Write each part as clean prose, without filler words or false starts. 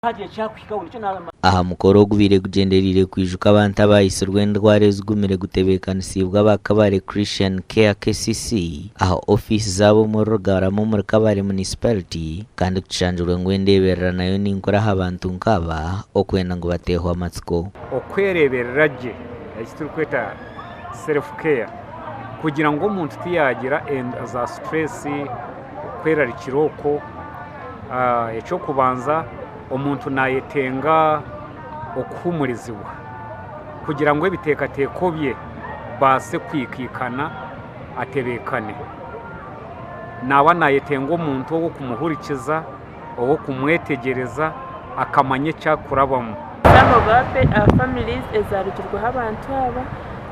Aha mukoro ogubaire gugyendereire kwijuka abantu abaayitsirwe endwara ezigumire gutebeekanisiibwe aba Kabale Christian Care, KCC, aha ofiisi zaabo omuri Rugarama omuri Kabale Municipality kandi kishangirwe ngu endeeberera nayo ninkuru aha bantu nk'aba okwenda ngu bateehwe amatsiko. Okwereeberera gye eki turikweta self care kugira ngu omuntu tiyaagira za stress, okwerarikira okwo. Eky'okubanza omuntu naayetenga okuhuumurizibwa kugira ngu ebiteekateeko bye bibaase kwikaikana atebeekane. Naaba naayetenga omuntu ow'okumuhurikiza, ow'okumwetegyereza akamanya eki arikurabamu. Some of our families ezarugirweho abantu aba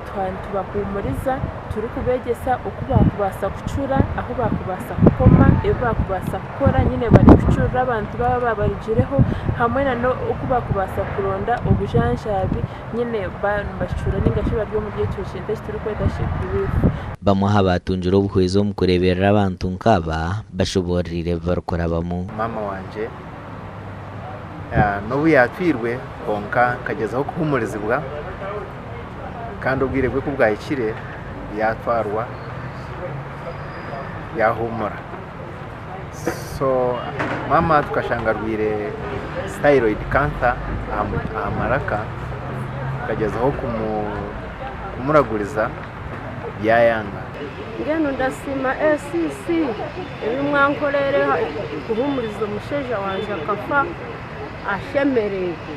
twaba nitubahuumuriza turikubeegyesa oku baakubaasa kucura, ahu baakubaasa kukoma, ebi baakubaasa kukora nyine barikucurira abantu baabo abaabarugireho hamwe n'oku baakubaasa kuronda obujanjaabi nyine baaba nibacura nainga shi bari omuri ekyo kintu eki turikweta grief. Bamwe aha baatungire obuhwezi omu kureeberera abantu nk'aba bashoboororeire ebi barikurabamu. Maama wangye n'obu yaatwirwe kwonka nkagyezaho kuhuumurizibwa kandi obwire bwe ku bwahikire yaatwarwa yaahuumura. So maama tukashanga arwaire thyroid cancer aha maraka tukagyezaho kumuraguriza byayanga. Mbwenu ndasiima ACC ebi mwankoreire kuhuumuriza omushaija wangye akafa ashemereirwe.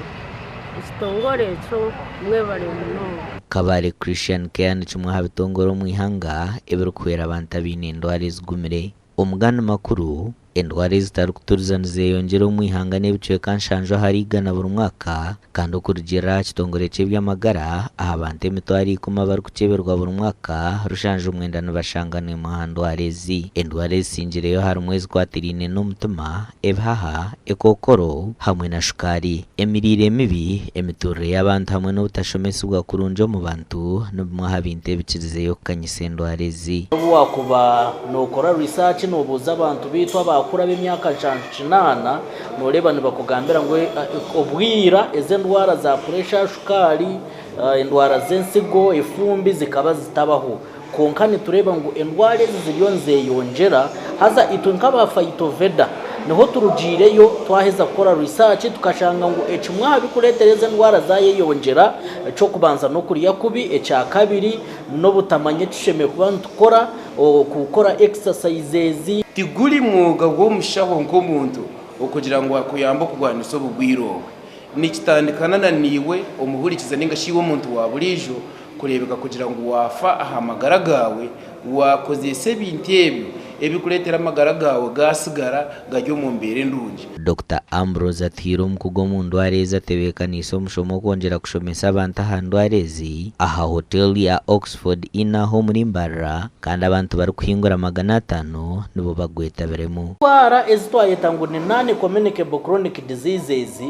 Ekitongore ekyo mwebare munonga. Kabale Christian Care ni kimwe aha bitongore omu ihanga ebirikuhwera abantu abaine endwara ezigumire. Omugani makuru, endwara ezitarikuturiza nizeyongyera omu ihanga n'ebicweka nshanju ahari igana buri mwaka kandi okurugiirira aha kitongore ky'eby'amagara, aha bantu emitwaro ikumi abarikukyeberwa buri mwaka, rushanju mwenda nibashanga n'emwe aha ndwara ezi. Endwara ezisingireyo harimu ezikwatiraine n'omutima, ebihaha, ekookoro hamwe na shukaari. Emiriire mibi, emituurire y'abantu hamwe n'obutashomesibwa kurungi omu bantu ni bimwe aha bintu ebikirizeyo kukanyisa endwara ezi. N'obu waakuba nookora research noobuuza abantu baitu abaakura ab'emyaka nshanju kinaana, nooreeba nibakugambira ngu obwira ezi endwara za puresha, shukaari, endwara z'ensigo, efumbi zikaba zitabaho. Kwonka nitureeba ngu endwara ezi ziriyo nizeyongyera, haza itwe nk'aba Phytoveda niho turugiireyo twaheza kukora research tukashanga ngu ekimwe aha birikureetera ezi endwara zayeyongyera, eky'okubanza n'okurya kubi, ekyakabiri n'obutamanya eki tushemereire kuba nitukora, kukora exercises. Tiguri mwoga gw'omushaho nk'omuntu okugira ngu akuyambe okurwanisa obugwire obwe. Nikitandikana na naiwe omuhurikiza ninga shi iwe omuntu wa buriijo kureebeka kugira ngu waafa aha magara gaawe, waakozeesa ebintu ebyo ebirikureetera amagara gaawe gaatsigara gari omu mbeera endungi. Dokita Ambrose Atuhaire omukugu omu ndwara ezi atebeekaniise omushomo okwongyera kushomesa abantu aha ndwara ezi aha Hotel ya Oxford Inn aha omuri Mbarara kandi abantu barikuhingura 500 nibo bagwetabiremu. Endwara ezi twayeta ngu ni non-communicable chronic diseases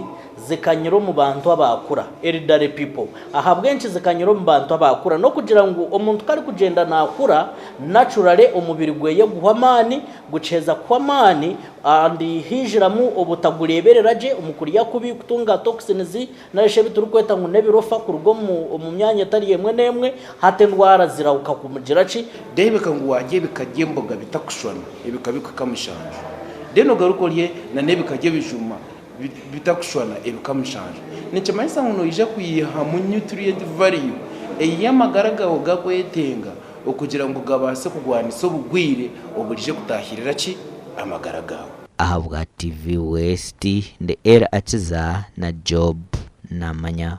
zikanyire omu bantu abaakura, elderly people. Ahabw'enki zikanyire omu bantu abaakura? N'okugira ngu omuntu ku arikugyenda naakura, naturally omubiri gweye guhwa amaani, gukiheza kuhwa amaani and haijiramu obutagureeberera gye omu kurya kubi, kutunga toxins nari shi ebi turikweta ngu n'ebirofa kuruga omu myanya etari emwe n'emwe, hati endwara zirahuka kumugira ki? Reebeka ngu waarya ebika by'emboga bitakushushana, ebika bikuhika mushanju. Then ogaruke orye n'ebika by'ebijuma bitakushushana ebika mushanju. Nikimanyisa ngu noija kwihamu nutrient value ei amagara gaawe garikwetenga okugira ngu gabaase kurwanisa obugwire oburije kutaahirira ki? Amagara gaawe. Ahabwa TV West, ndi El Akiza na Job Namanya.